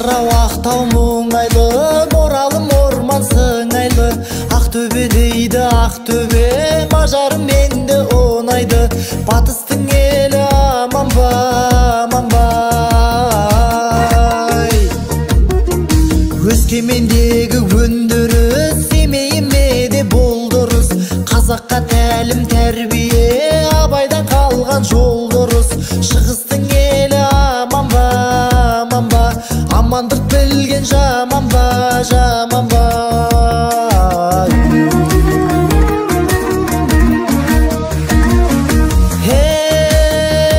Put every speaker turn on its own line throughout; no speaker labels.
Атырау, Ақтау мұңайлы, Оралым орман сыңайлы. Ақтөбе дейді Ақтөбе, мажарым енді оңайды. Батыстың елі аман ба, аман ба? Өскемендегі өндіріс, Семейіме де болдырыс. Қазаққа тәлім тәрбие, Абайдан қалған жол дұрыс. Шығыстың елі аман ба, аман ба? Амандық білген жаман ба, жаман ба? Ей,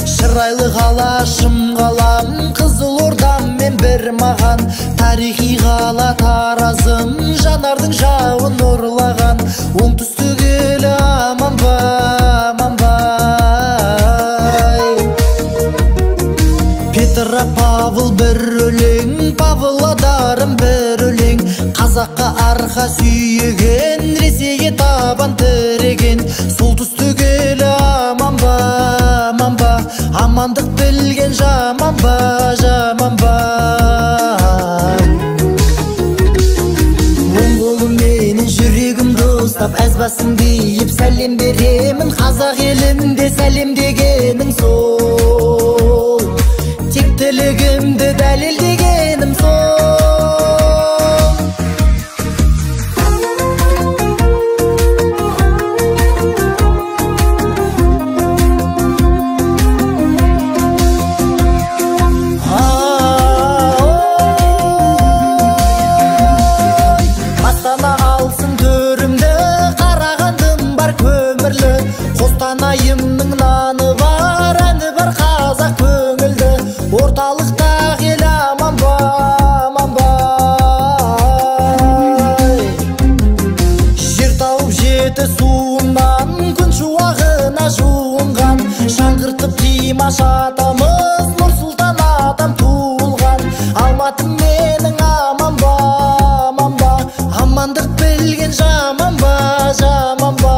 шырайлы қала, шым қалам, Қызылордаммен бір маған. Тарихи қала Таразым, жанардың жауын ұрлаған. Оңтүстік елі аман ба, аман ба? Петропавл бір өлең, Павлодарым бір өлең. Қазаққа арқа сүйеген, Ресейге табан тіреген. Солтүстік елі аман ба, аман ба? Амандық білген жаман ба, жаман ба? Оң қолымменен жүрегімді ұстап, әз басым биіп сәлем беремін. Қазақ елінде сәлем дегенің сол, тектілігімді дәлелдегенім сол. Астана алсын төрімді, Қарағандым бар көмірлі. Қостанайымның наны бар, әні бар қазақ көңілді. Орталықтағы ел аман ба, аман ба? Жер тауып жеті суынан, күн шуағына жуынған. Шаңғыртып Димаш атамыз, Нұрсұлтан атам туылған. Алматы менің аман ба, аман ба? Амандық білген жаман ба, жаман ба?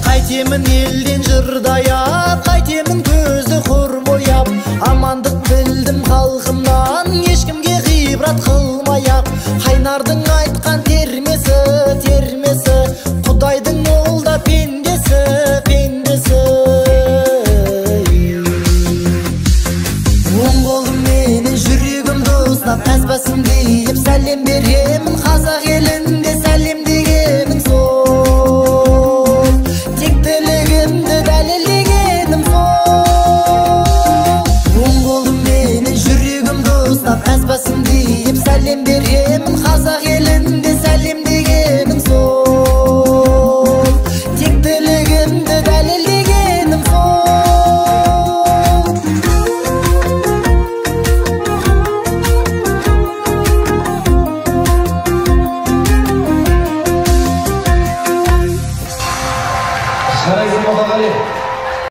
Қайтемін елден жырдаяп, қайтемін көзді құр бояп. Амандық білдім халқымнан, ешкімге ғибрат қылмай-ақ. Қайнардың айтқан термесі, термесі, Құдайдың ол да пендесі, пендесі. Оң қолымменен жүрегімді ұстап, әз басым биіп сәлем беремін. Қазақ елі